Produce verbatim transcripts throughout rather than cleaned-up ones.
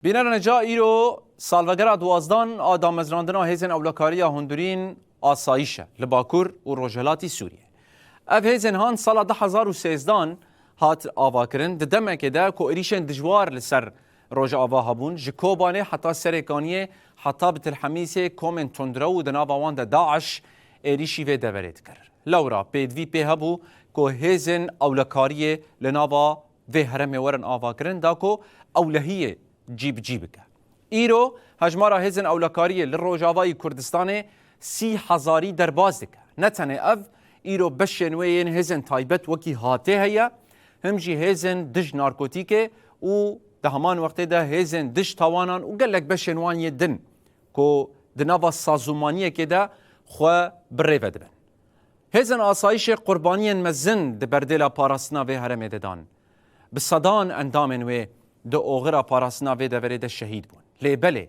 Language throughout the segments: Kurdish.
Bînerên ca, îro salvegera duwazdan a damezrandina hêzên ewlekariya hundirîn asayîş e li Bakur û Rojhilatî Sûriyê. Ev hêzên han sala du hezar û sêzdan hat avakirin, di demekê de ku êrîşên dijwar li ser Rojava hebûn, ji Kobanê heta Serêkaniyê, heta bi Tilhemîsê komên tundrew û di nava wan de DAIŞ êrîşî vê deverê dikir. Lewra pêdivî pê hebû ku hêzên ewlekariyê li nava vê herêmê werin avakirin, da ku ewlehiyê cî bi cî bike. Îro hejmara hêzên ewlekariyê li Rojavayî Kurdistanê sî hezarî derbas dike. Ne tenê ev, îro beşên wê yên hêzên taybet wekî hatê heye, him jî hêzên dij narkotîkê û di heman wextê de hêzên dij tawanan û gelek beşên wan yê din ku di nava sazûmaniyekê de xwe bi rê ve dibin. Hêzên asayîşê qurbaniyên mezin di berdêla parastina vê herêmê de dan. Bi sedan endamên wê di oxira parastina vê deverê de şehîd bûn. Lê belê,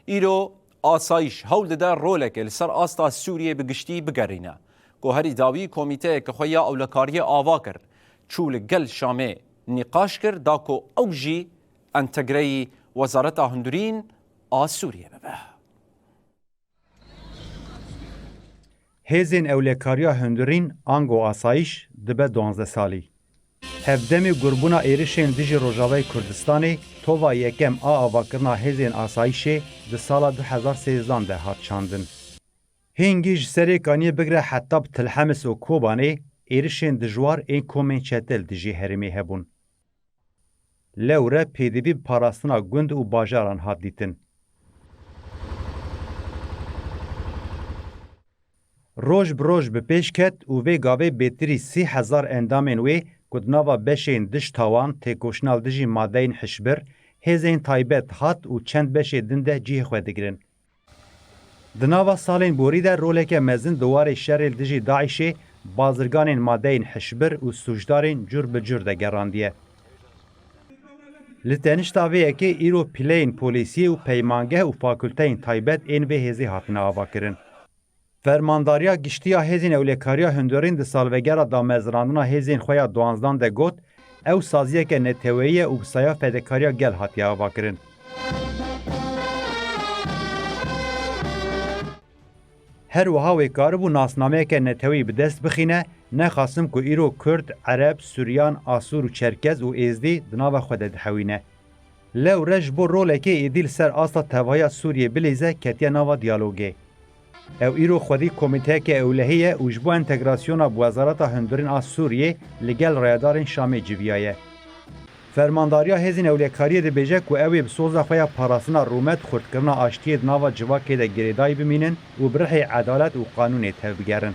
îro asayîş hewl dide rolekê li ser asta Sûriyê bi giştî bigerîne. Ku herî dawî komîteyeke xwe ya ewlekariyê ava kir, çû li gel Şamê nîqaş kir, da ku ew jî entegreyî Wezareta Hundirîn a Sûriyê bibe. Hêzên ewlekariya hundirîn ango asayîş dibe duwazdeh salî. Hevdemê gurbûna êrişên dijî Rojavayê Kurdistanê tova yekem a avakirina hêzên asayîşê di sala du hezar sêzdan de hat çandin. Hingî ji Serêkaniyê bigre heta bi Tilhemis û Kobanê êrişên dijwar ên komên çete li dijî herêmê hebûn. Lewre pêdivî bi parastina gund û bajaran hat dîtin. Roj bi roj bi pêş ket û vê gavê bêtirî sî hezar endamên wê ku di nava beşên dij tawan, têkoşina li dijî madeyên hişbir, hêzên taybet hat û çend beşê din de cihê xwe digirin. Di nava salên borî de roleke mezin di warê şerê li dijî DAIŞê, bazirganên madeyên hişbir û sûcdarên cur bi cur de gerandiye. Li tenişta vê yekê îro pileyên polîsiyê û peymangeh û fakulteyên taybet ên vê hêzê hatine avakirin. Fermandariya Giştî ya Hêzên Ewlekariya Hundirîn di salvegera damezrandina hêzên xwe ya duwazdan de got, ew saziyeke neteweyî ye û bi saya fedekariya gel hatiye avakirin. Her wiha wê karibû nasnameyeke neteweyî bi dest bixîne, nexasim ku îro Kurd, Ereb, Suryan, Asûr û Çerkez û Êzdî di nava xwe de dihewîne. Lewre ji bo rolekê êdî li ser asta tevahiya Sûriyê bilîze ketiye nava diyalogê. Ew îro xwedî komîteyeke ewlehî ye û ji bo entegrasyona bi Wezareta Hundirîn a Sûriyê li gel rayedarên Şamê civiyaye. Fermandariya Hêzên Ewlekariyê dibêje ku ew ê bi soza xwe ya parastina rûmet, xurtkirina aştiyê di nava civakê de girêdayî bimînin û bi rihê edalet û qanûnê tevbigerin.